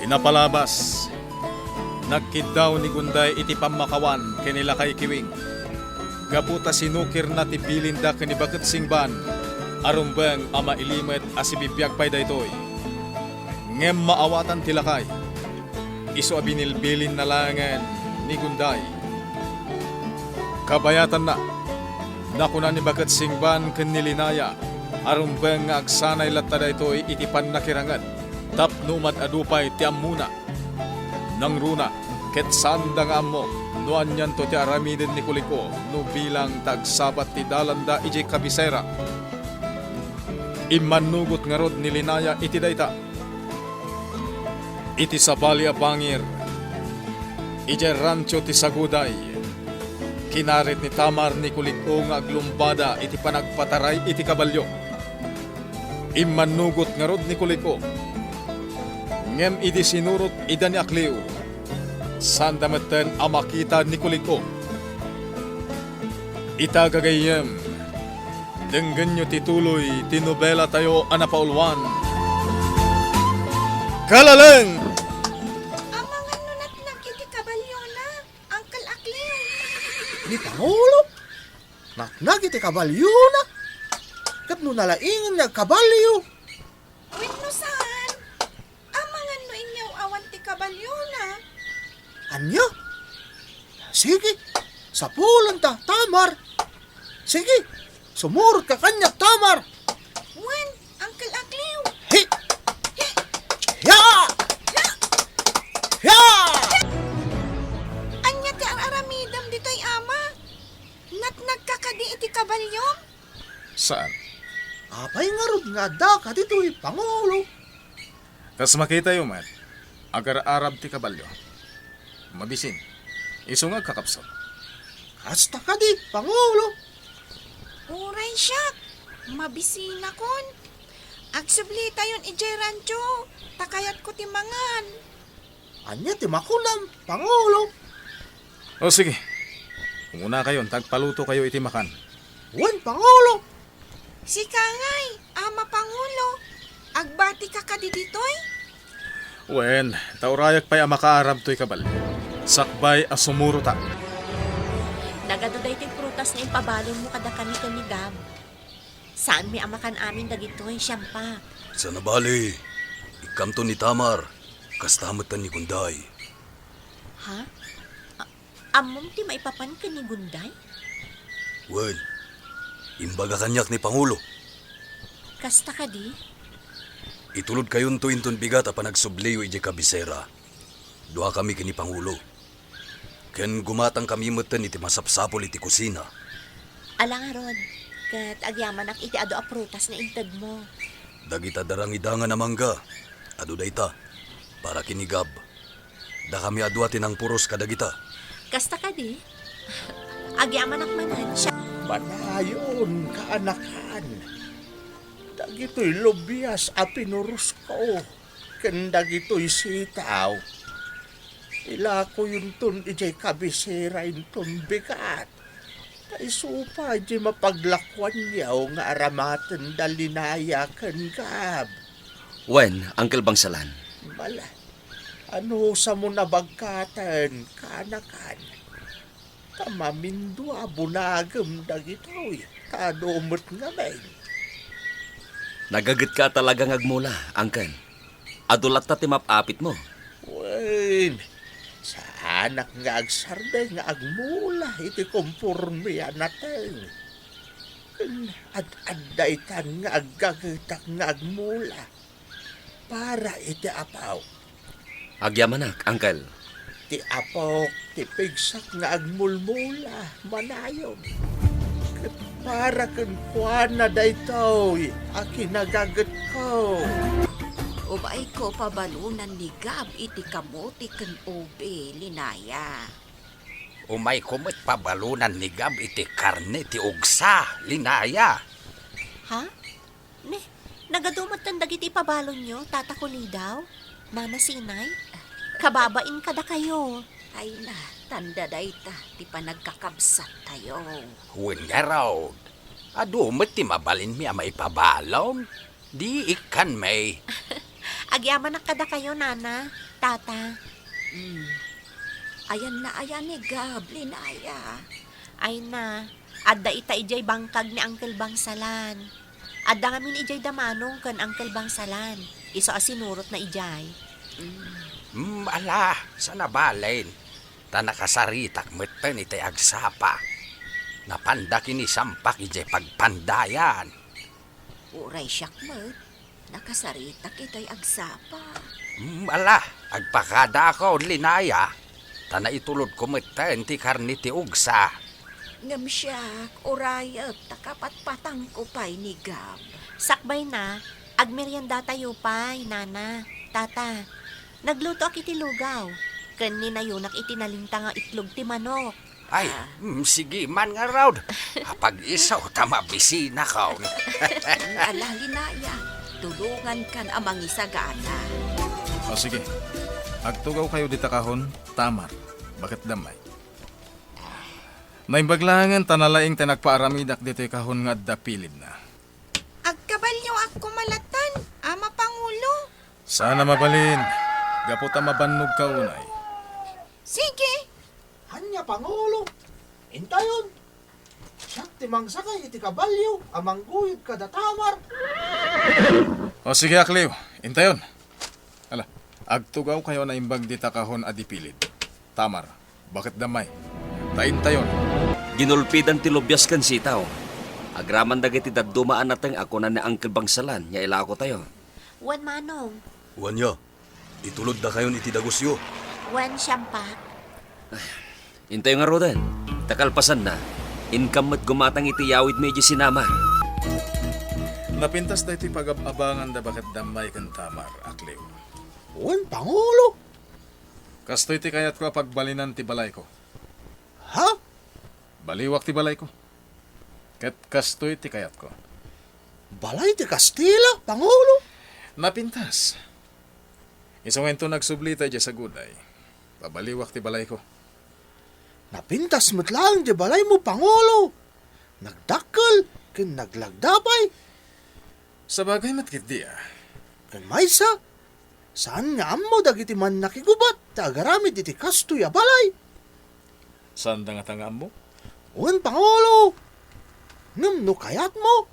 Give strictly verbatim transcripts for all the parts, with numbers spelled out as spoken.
Napalabas, nagkiddaw ni Gunday iti pammakawan ken ni Lakay Kiwing. Gapu ta sinukirna ti bilinda ken ni Baket Singban a rumbeng a mailimet a sibibiag pay daytoy. Ngem maawatan ti lakay, isu a binilbilinna laengen ni Gunday. Kabayatanna, nakuna ni Baket Singban ken ni Linaya a rumbeng nga agsanay latta daytoy iti pannakiranget tapno umad-adu pay ti ammona. Nangruna, ket saanda nga ammo no anianto ti aramiden ni Kuliko no bilang ta agsabat ti dalanda idiay kabisera. Immannugot ngarud ni Linaya iti dayta. Iti sabali a bangir, idiay rancho ti Saguday, kinarit ni Tamar ni Kuliko nga aglumbada iti panagpataray iti kabalio. Immannugot ngarud ni Kuliko. Ngem idi sinurot ida ni Akliw, saanda metten a makita ni Kuliko. Ita gagayyem, denggenyo ti tuloy ti nobelatayo a napauluan. Kalaleng! Amangan no natnag iti kabaliona, Uncle Akliw. Ni Pangulo? Natnag iti kabaliona? Ket no nalaingen nga agkabalio? Wenno saan? Amangan no inyaw-awan ti kabaliona. Ania? Sige, sapulenta, Tamar. Sige, sumurotka kaniak, Tamar. Wen, Uncle Akliw. Hi! Hi! Ya! Ya! Ya! Ania ti ar-aramidem ditoy, Ama? Natnagka kadi iti kabaliom? Saan? Apay ngarud nga addaka ditoy, Pangulo? Kas makitayo met, agar-arab ti kabalio. Mabisin. Isu nga agkakapsut. Kasta kadi, Pangulo. Uray siak, mabisinakon. Agsublitayon idiay rancho, ta kayatko ti mangan. Ania ti makunam, Pangulo? O sige, umunakayon ta agpalutokayo iti makan. Wen, Pangulo. Sika ngay, Ama Pangulo, agbatika kadi ditoy? Wen, ta urayak pay a makaarab toy kabalio, sakbay a sumurota. Nagadu daytoy prutas nga impabalonmo kadakami ken ni Gab. Saanmi a makan amin dagitoy, Siampak. Sana bali, ikkanto ni Tamar, kasta met ken ni Gunday. Ha? A-, ammom ti maipapan ken ni Gunday? Wen, imbaga kaniak ni Pangulo. Kasta kadi? Itulodkayonto inton bigat a panagsubliyo idiay kabisera. Duakami ken ni Pangulo. Ken gumatangkami metten iti masapsapul iti kusina. Ala ngarud, ket agyamanak iti adu a prutas nga intedmo. Dagita darangidangan a mangga, adu dayta, para ken ni Gab. Dakami a dua ti nangpuros kadagita. Kasta kadi? Agyamanak manen, siak. Manayon, kaanakan. Dagitoy lubias a pinurosko ken dagitoy sitaw, ilakoyonton idiay kabisera inton bigat. Ta isu pay diay mapaglakuanyo nga aramatenda Linaya ken Gab. Wen, Uncle Bangsalan. Bala, anusam a nabagkaten, kaanakan. Ta mamindua a bunagem dagitoy, ta adu met ngamin. Nagagetka talaga nga agmula, Uncle. Adu latta ti map-apitmo. Wen, saanak nga agsardeng nga agmula iti komporme a nateng. Ken ad-addaytan nga aggagetak nga agmula para iti apok. Agyamanak, Uncle. Ti apok ti pigsak nga agmulmula, manayon. Ket para kenkuana daytoy a kinagagetko. Umayko pabalonan ni Gab iti kamote ken ube, Linaya. Umayko met pabalonan ni Gab iti karne ti ugsa, Linaya. Ha? Ne, nagadu metten dagiti ipabalonyo, Tata Kulidaw, Nana Sinay? Kababain kadakayo. Ay na, tanda dayta ti panagkakabsattayo. Wen ngarud, adu met ti mabalinmi a maipabalon. Di ikkanmi. Agyamanak kadakayo, Nana. Tata. Hmm. Ayanna aya ni Gab, Linaya? Ay na, adda ita idiay bangkag ni Uncle Bangsalan. Adda ngamin idiay da Manong ken Uncle Bangsalan. Isu a sinurotna idiay. Hmm. Hmm, ala, saan a balen. Ta nakasaritak metten itay agsapa. Napandak ni Siampak idiay pagpandayan. Uray siak met, nakasaritak itay agsapa. Hmm, ala, agpakadakaw, Linaya. Ta naitulodko metten ti karne ti ugsa. Ngem siak, urayek ta kapatpatangko pay ni Gab. Sakbayna, agmeriendatayo pay, Nana, Tata. Naglutoak iti lugaw, ken ninayunak iti nalinta nga itlog ti manok. Ay, ah, mm, sige man ngarud. Apag-isu ta mabisinakon. Ala, Linaya, tulongankan a mangisagana. O, sige. Agtugawkayo dita kahon, Tamar. Baketdam may. Naimbag laengen ta nalaing ti nagpaaramidak ditoy kahon nga adda pilidna. Agkabalioak koma latta, Ama Pangulo. Saan a mabalin, gapu ta mabannogka unay. Sige. Ania, Pangulo? Intayon. Siak ti mangsakay iti kabalio a mangguyod kada Tamar. O sige, Akliw, intayon. Ala, agtugawkayo a naimbag dita kahon a dipilid. Tamar, baketdam may. Ta intayon. Ginulpidan ti lubias ken sitaw. Agraman dagiti dadduma a nateng a kuna ni Uncle Bangsalan nga ilakotayo. Wen, Manong. Wen, ya. Ituloddakayon iti dagusyo. Wen, Siampak. Intayo ngaruden, ta kalpasanna, inkam met gumatang iti yawidmi idiay sinamar. Napintas daytoy pagab-abanganda baketdam may ken Tamar, Akliw. Wen, Pangulo. Kastoy ti kayatko a pagbalinan ti balayko. Ha? Baliwak ti balayko. Ket kastoy ti kayatko. Balay ti Kastila, Pangulo? Napintas. Isu nga inton agsublita idiay saguday, pabaliwak ti balayko. Napintas met laeng ti balaymo, Pangulo. Nagdakkel ken naglagda pay. Sabagay met ketdi a. Ken maysa, saan nga ammo dagiti mannakigubat ti agaramid iti kastoy a balay. Saanda ngata nga ammo? Wen, Pangulo. Ngem no kayatmo,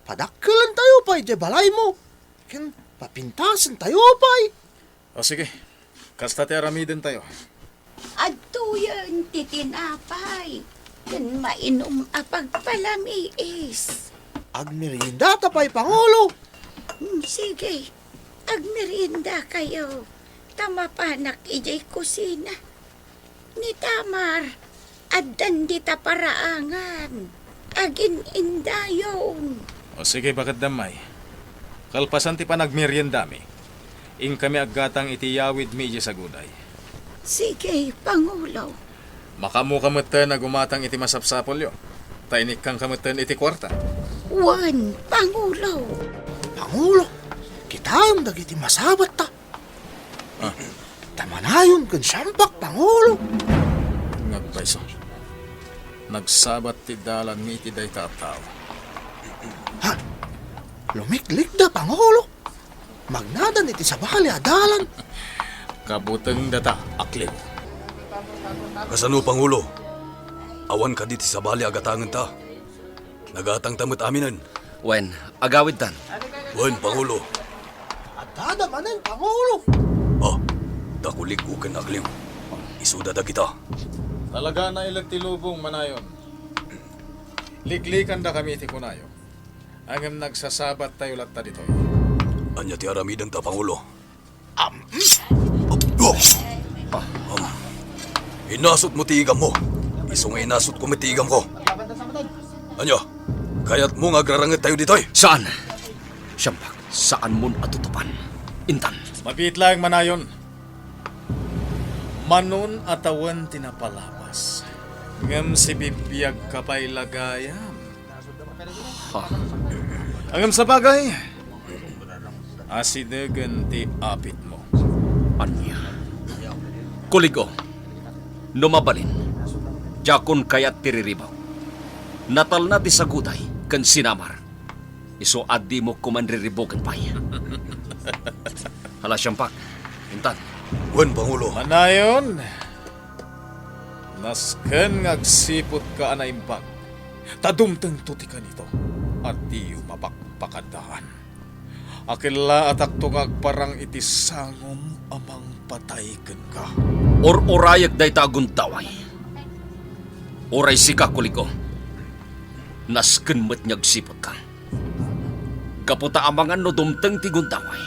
padakkelentayo pay diay balaymo, ken papintasentayo pay. O sige, kasta ti aramidentayo. Adtoyen ti tinapay ken mainum a pagpalamiis. Agmeriendata pay, Pangulo. Mm, sige, agmeriendakayo, ta mapanak idiay kusina. Ni Tamar, addan dita paraangan. Agin-indayon. O sige, baketdam may. Kalpasan ti panagmeriendami, inkami aggatang iti yawidmi idiay saguday. Sige, Pangulo. Makaammoka metten a gumatang iti masapsapulyo, ta inikkanka metten iti kuarta. Wen, Pangulo. Pangulo, kitaem dagiti masabatta. Ah. Ta manayon ken Siampak, Pangulo. Ngagpayso. Nagsabat ti dalanmi iti dayta a tao. Ha? Lumiklikda, Pangulo. Magnadan iti sabali a dalan. Kabutengdata, Akliw. Kasano, Pangulo? Awan kadi ti sabali a gatangenta? Nagatangta met aminen. Wen, agawidtan. Wen, Pangulo. Addada manen, Pangulo. Ah, da Kulig-o ken Akliw. Isuda dagita. Talaga nailet ti lubong, manayon. Liklikandakami iti kunayo. Ngem nagsasabattayo latta ditoy. Ania ti aramidenta, Pangulo? Am. Am. Inasutmo ti igammo. Isu nga inasutko met ti igamko. Ania? Kayatmo nga agrarangettayo ditoy? Saan? Siampak, saanmon a tutupan. Intan. Mabiit laeng, manayon. Manon a tawen ti napalabas. Ngem sibibiagka pay la gayam. Ha? Ngem sabagay, asidegen ti apitmo. Ania? Kulig-o, no mabalin, diakon kayat ti riribaw. Natalna ti saguday ken sinamar. Isu a dimo koma riribugen pay. Hala, Siampak, intan. Wen, Pangulo. Manayon, nasken nga agsiputka a naimbag, ta dumtengto ti kanito a diyo mapakpakaddaan. Akellaatakto nga agparang iti sangom a mangpatay kenka. Ur-urayek dayta a gundaway. Uray sika, Kulig-o, nasken met nga agsiputka. Gapu ta amangan no dumteng ti gundaway,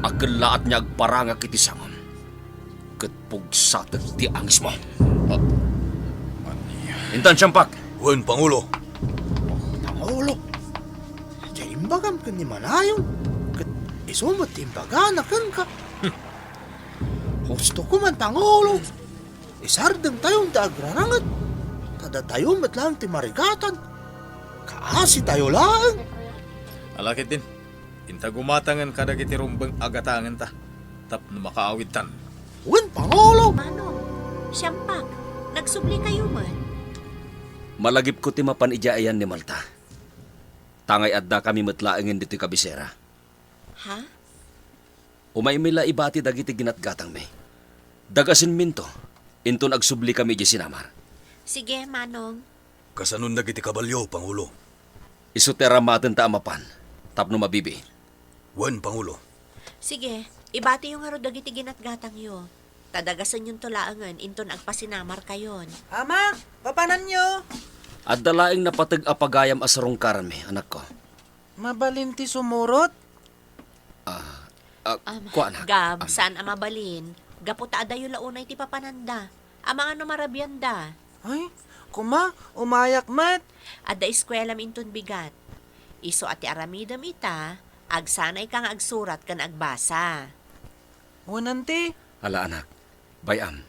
akellaat nga agparangak iti sangom, ket pugsatek ti angismo. Ah, ania? Intan, Siampak. Wen, Pangulo. Pangulo, diay imbagam ken ni Manayon, ket isu met ti imbagana kenka. Husto koma, Pangulo. Isardengtayon ti agraranget, ta datayo met laeng ti marigatan. Kaasitayo laeng. Ala ketdin, inta gumatangen kadagiti rumbeng a gatangenta tapno makaawidtan. Wen, Pangulo! Manong, Siampak, nagsublikayo met. Malagipko ti mapan idiay ayan ni Malta. Tangay addakami met laengen ditoy kabisera. Ha? Umaymi la ibati dagiti ginatgatangmi. Dagasenminto, inton agsublikami idiay sinamar. Sige, Manong. Kasanon dagiti kabalio, Pangulo? Isu ti aramatenta a mapan, tapno mabibiin. Wen, Pangulo. Sige, ibatiyo ngarud dagiti ginatgatangyo. Ta dagasenyonto laengen inton agpasinamarkayon. Ama, papananyo? Adda laeng napateg a pagayam a sarungkaranmi, anakko. Mabalin ti sumurot? Ah, ah, Um, kuana. Gab, Am- saan a mabalin? Gapu ta adayo la unay ti papananda. Amangan no marabianda. Ay, kuma, umayak met. Adda eskuelam inton bigat. Isu a ti aramidem ita, agsanayka nga agsurat ken agbasa. Wen, anti? Ala, anak. Bay-am,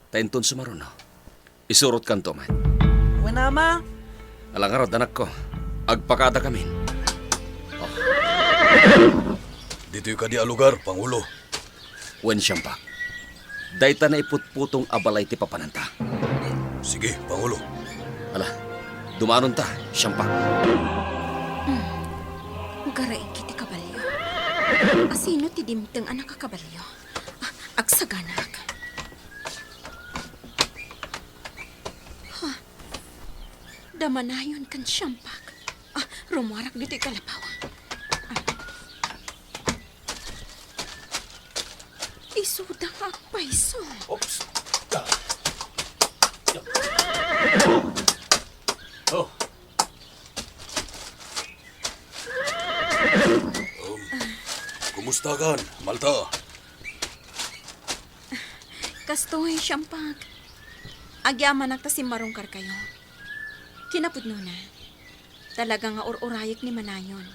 ta inton sumaruno, isurotkanto met. Wen, ama. Ala ngarud, anakko, agpakadakamin. Oh. Ditoy kadi a lugar, Pangulo. Wen, Siampak. Dayta naiputputong a balay ti papananta. Sige, Pangulo. Ala, dumaanonta, Siampak. Hmm. Garaig iti kabalio. Asino ti dimteng a nakakabalio? Ah, agsaganak. Ha? Da Manayon ken Siampak. Ah, rummuarak ditoy kalapaw. Ah. Isuda nga agpayso. Oops. Oh. Um, kumustakan, Malta? Kastoy, Siampak. Agyamanak ta simmarungkarkayo. Kinapudnona, talaga nga ur-urayek ni Manayon.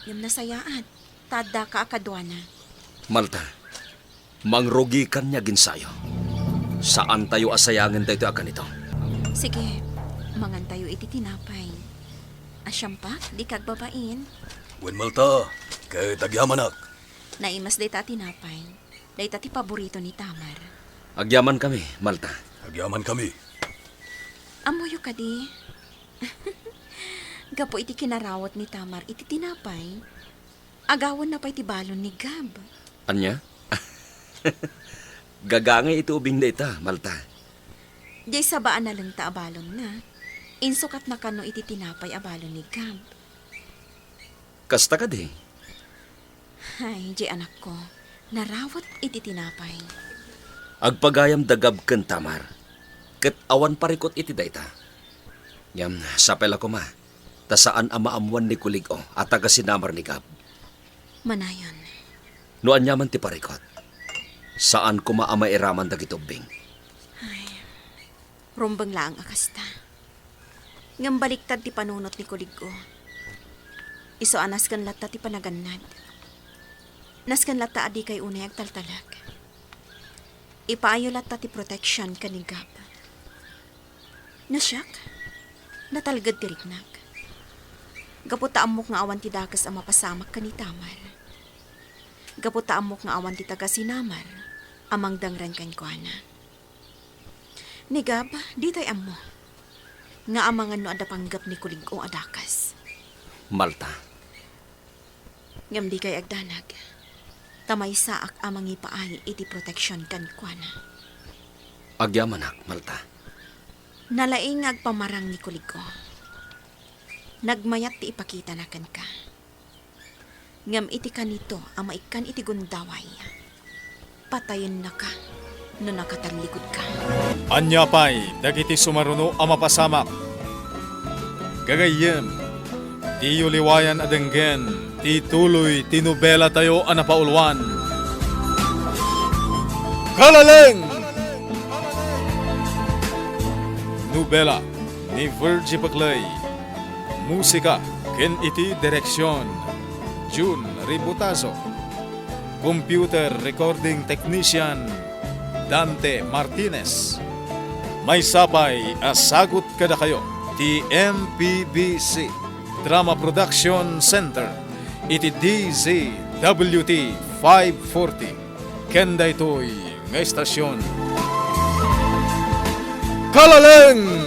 Ngem nasayaat, ta addaka a kaduana. Malta, mangrugikan nga aginsayo. Saantayo a sayangen daytoy a kanito. Sige, mangantayo iti tinapay. A, Siampak, dika agbabain. Wen, Malta, ket agyamanak. Naimas dayta a tinapay. Dayta ti paborito ni Tamar. Agyamankami, Malta. Agyamankami. Ammoyo kadi? Gapu iti kinarawat ni Tamar iti tinapay, agawanna pay ti balon ni Gab. Ania? Gagangay iti ubing dayta, Malta. Diay saba a nalengta a balonna, insukatna kano iti tinapay a balon ni Gab. Kasta kadi? Ay, diay anakko, narawat iti tinapay. Agpagayam da Gab ken Tamar, ket awan parikut iti dayta. Ngem sapay la koma, ta saan a maammuan ni Kulig-o a taga-sinamar ni Gab. Manayon. No aniaman ti parikut, saan koma a mairaman dagiti ubbing. Ay, rumbeng laeng a kasta. Ngem baliktad ti panunot ni Kulig-o. Isu a nasken latta ti panagannad. Nasken latta a dikay unay agtaltalek. Ipaayo latta ti protection ken ni Gab. No siak, natalged ti riknak. Gapu ta ammok nga awan ti dakes a mapasamak ken ni Tamar. Gapu ta ammok nga awan ti taga-sinamar a mangdengren kenkuana. Ni Gab, ditay ammo nga amangan no adda panggep ni Kulig-o a dakes. Malta. Ngem dikay agdanag. Ta maysaak a mangipaay iti proteksion kenkuana. Agyamanak, Malta. Nalaing nga agpamarang ni Kuligo. Nagmayat ti ipakitana kenka. Ngem iti kanito a maikkan iti gundaway, patayennaka no nakatallikudka. Ania pay dagiti sumaruno a mapasamak? Gagayyem, diyo liwayan a denggen ti tuloy ti nobelatayo a napauluan, Kalaleng! Nobela ni Virgie Paclay. Musika ken iti direksion, Jun Ributazo. Computer recording technician, Dante Martinez. Maysa pay a sagut kadakayo ti M P B C Drama Production Center iti D Z W T five forty. Ken daytoy nga estasion, Kalaleng!